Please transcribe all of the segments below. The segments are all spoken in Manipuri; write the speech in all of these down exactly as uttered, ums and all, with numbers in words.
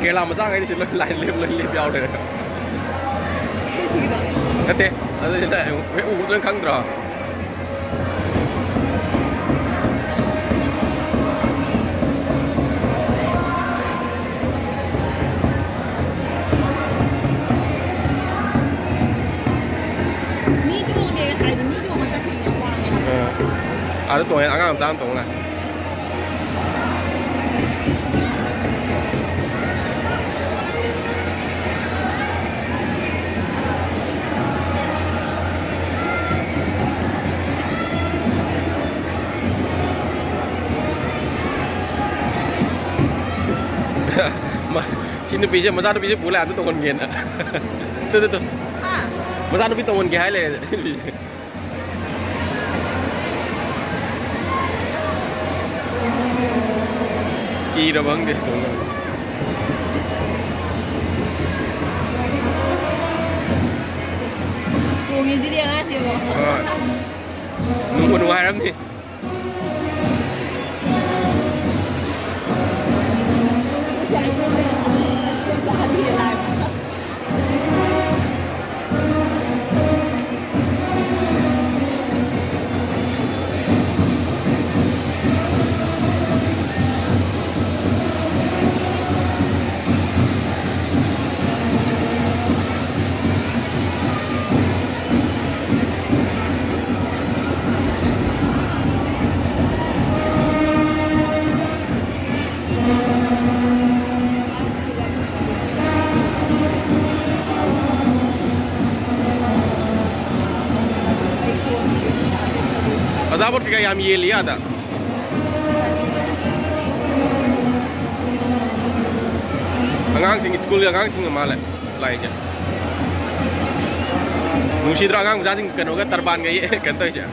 ꯀꯦꯔꯂꯥ ꯃꯆꯥꯈꯩꯗꯤ ꯁꯤ ꯂꯣꯏ ꯂꯥꯏꯟ ꯂꯦꯞ ꯂꯣꯏ ꯂꯦꯞ ꯌꯥꯎꯔꯦ꯫ ꯁꯤꯒꯤꯗꯣ꯫ ꯅꯠꯇꯦ, ꯑꯗꯨꯗꯤ ꯅꯪ ꯍꯦꯛ ꯎꯕꯗ ꯅꯪ ꯈꯪꯗ꯭ꯔꯣ? ꯃꯤꯗꯣꯅꯦ ꯍꯥꯏꯗꯤ ꯃꯤꯗꯣ ꯑꯃ ꯆꯠꯈꯤꯕꯅꯦ ꯋꯥꯡꯉꯦ ꯍꯥꯏꯕ꯫ ꯑꯥ꯫ ꯑꯥꯗ ꯇꯣꯡꯉꯦ ꯑꯉꯥꯡ ꯃꯆꯥ ꯑꯃ ꯇꯣꯡ ꯂꯥꯛꯑꯦ꯫ ꯁꯤ ꯅꯨꯄꯤꯁꯦ, ꯃꯆꯥꯅꯨꯄꯤꯁꯦ ꯄꯨ ꯂꯥꯛꯑꯦ, ꯑꯝꯇ ꯇꯣꯡꯍꯟꯒꯦꯅ꯫ Two, two, two. ꯍꯥ? ꯃꯆꯥꯅꯨꯄꯤ ꯇꯣꯡꯍꯟꯒꯦ ꯍꯥꯏ ꯂꯩꯔꯦ ꯁꯤ ꯅꯨꯄꯤꯁꯦ꯫ ꯀꯤꯔꯕ ꯈꯪꯗꯦ꯫ ꯇꯣꯡꯉꯤꯁꯤꯗꯤ ꯑꯉꯥꯡꯁꯤꯕꯣ꯫ ꯍꯣꯏ꯫ ꯅꯨꯡꯕꯨ ꯅꯨꯡꯉꯥꯏꯔꯝꯅꯤ꯫ ꯑꯆꯥꯄꯣꯠ ꯀꯩꯀꯥ ꯌꯥꯝ ꯌꯦꯜꯂꯤ ꯑꯥꯗ꯫ ꯑꯉꯥꯡꯁꯤꯡ, ꯁ꯭ꯀꯨꯜꯒꯤ ꯑꯉꯥꯡꯁꯤꯡ ꯃꯥꯜꯂꯦ ꯂꯥꯛꯏꯁꯦ꯫ ꯅꯨꯡꯁꯤꯗ꯭ꯔꯣ ꯑꯉꯥꯡ ꯃꯆꯥꯁꯤꯡ ꯀꯩꯅꯣꯒ ꯇꯔꯕꯥꯟꯒ ꯌꯦ-, ꯀꯩꯅꯣ ꯇꯧꯔꯤꯁꯦ?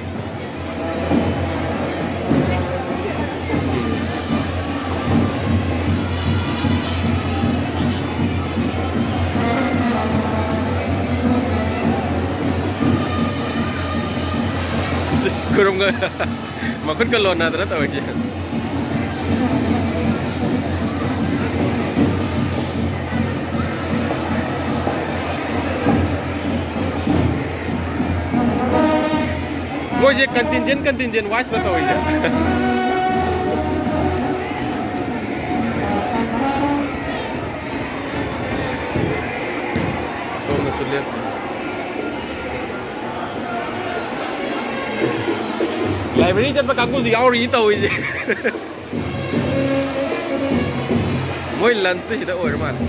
ꯈꯨꯔꯨꯝꯒ ꯃꯈꯨꯠꯀ ꯂꯣꯟꯅꯗꯅ ꯇꯧꯔꯤꯁꯦ꯫ ꯑꯩꯈꯣꯏꯁꯦ contingent, contingent wise ꯇꯧꯔꯤꯁꯦ꯫ ꯑꯁꯣꯝꯗꯁꯨ ꯂꯦꯞꯄꯤ꯫ Library ꯆꯠꯄ ꯀꯥꯡꯕꯨꯁꯨ ꯌꯥꯎꯔꯤ ꯇꯧꯔꯤꯁꯦ꯫ ꯃꯣꯏ lunch ꯇꯤ ꯁꯤꯗ ꯑꯣꯏꯔ ꯃꯥꯜꯂꯦ꯫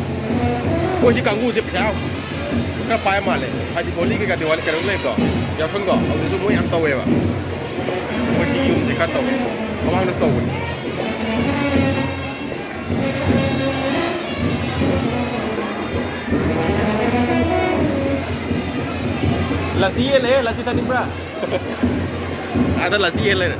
ꯃꯣꯏ ꯁꯤ ꯀꯥꯡꯕꯨꯁꯦ ꯄꯩꯁꯥ ꯈꯔ ꯄꯥꯏ ꯃꯥꯜꯂꯦ꯫ ꯍꯥꯏꯗꯤ ꯍꯣꯂꯤ ꯀꯩꯀꯥ, ꯗꯤꯋꯥꯂꯤ ꯀꯩꯅꯣ ꯂꯩꯕꯗꯣ, ꯌꯥꯎꯁꯪꯗꯣ, ꯑꯗꯨꯗꯁꯨ ꯃꯣꯏ ꯌꯥꯝ ꯇꯧꯋꯦꯕ꯫ ꯃꯣꯏ ꯁꯤ ꯌꯨꯝꯁꯦ ꯈꯔ ꯇꯧꯋꯦ꯫ ꯃꯃꯥꯡꯗꯁꯨ ꯇꯧꯕꯅꯤ꯫ ꯂꯁꯤ ꯌꯦꯜꯂꯦ, ꯂꯁꯤ ꯊꯛꯅꯤꯡꯕ꯭ꯔꯥ? ꯑꯥꯗ ꯂꯁꯤ ꯌꯦꯜ ꯂꯩꯔꯦ꯫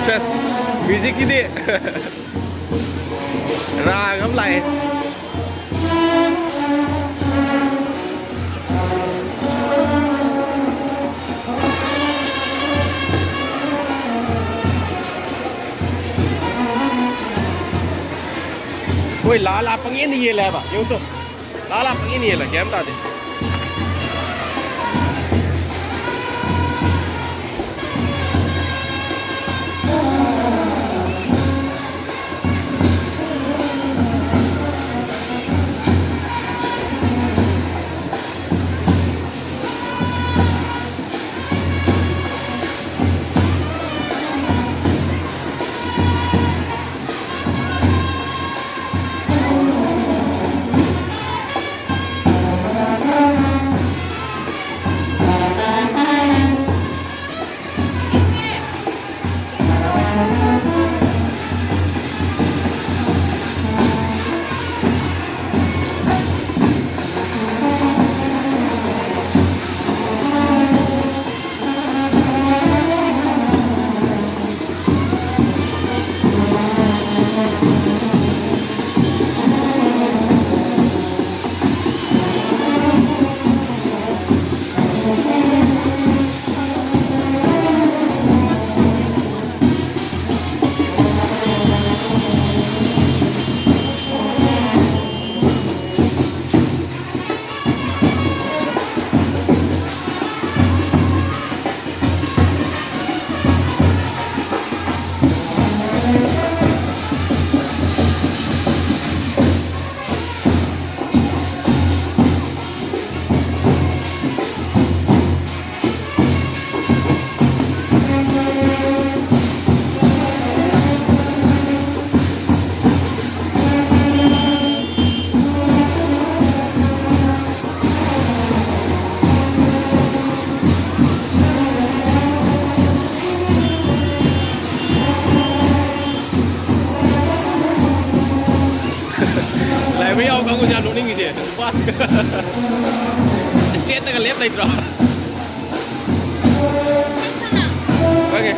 ꯁꯦꯁ, musicꯁꯤꯗꯤ ꯔꯥꯒ ꯑꯃ ꯂꯥꯛꯑꯦ꯫ ꯍꯣꯏ, ꯂꯥ ꯂꯥ ꯄꯪꯌꯦꯟꯗ ꯌꯦꯜꯂꯦ ꯍꯥꯏꯕ, ꯌꯦꯡꯉꯨ ꯇꯨ꯫ ꯂꯥ ꯂꯥ ꯄꯪꯏꯟ ꯏꯜꯂꯦ, ꯒ꯭ꯌꯥꯟ ꯇꯥꯗꯦ꯫ ꯂꯥꯏꯕ꯭ꯔꯦꯔꯤ ꯌꯥꯎꯕ ꯀꯥꯡꯕꯨꯁꯦ ꯌꯥꯝ ꯅꯣꯛꯅꯤꯡꯉꯤꯁꯦ꯫ ꯅꯨꯄꯥ ꯏꯁꯇ꯭ꯔꯦꯠꯇꯒ ꯂꯦꯞ ꯂꯩꯇ꯭ꯔꯣ? ꯈꯪꯉꯦ꯫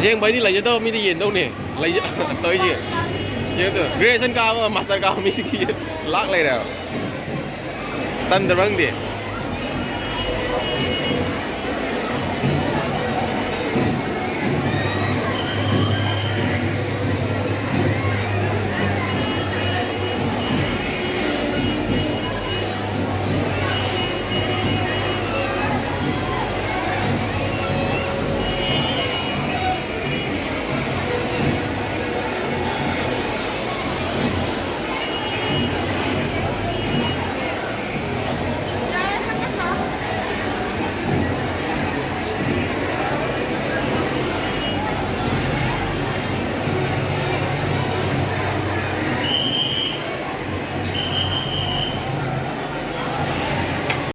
ꯑꯁꯦꯡꯕꯩꯗꯤ ꯂꯩꯖꯗꯕ ꯃꯤꯗꯤ ꯌꯦꯟꯗꯧꯅꯦ꯫ ꯂꯩꯖ-, ꯇꯧꯔꯤꯁꯦ꯫ ꯌꯦꯡꯗꯣ꯫ Graduation ꯀꯥꯕ, master ꯀꯥꯕ ꯃꯤꯁꯤꯡꯒꯤ ꯂꯥꯛ ꯂꯩꯔꯦꯕ꯫ ꯇꯟꯗ꯭ꯔꯕ ꯈꯪꯗꯦ꯫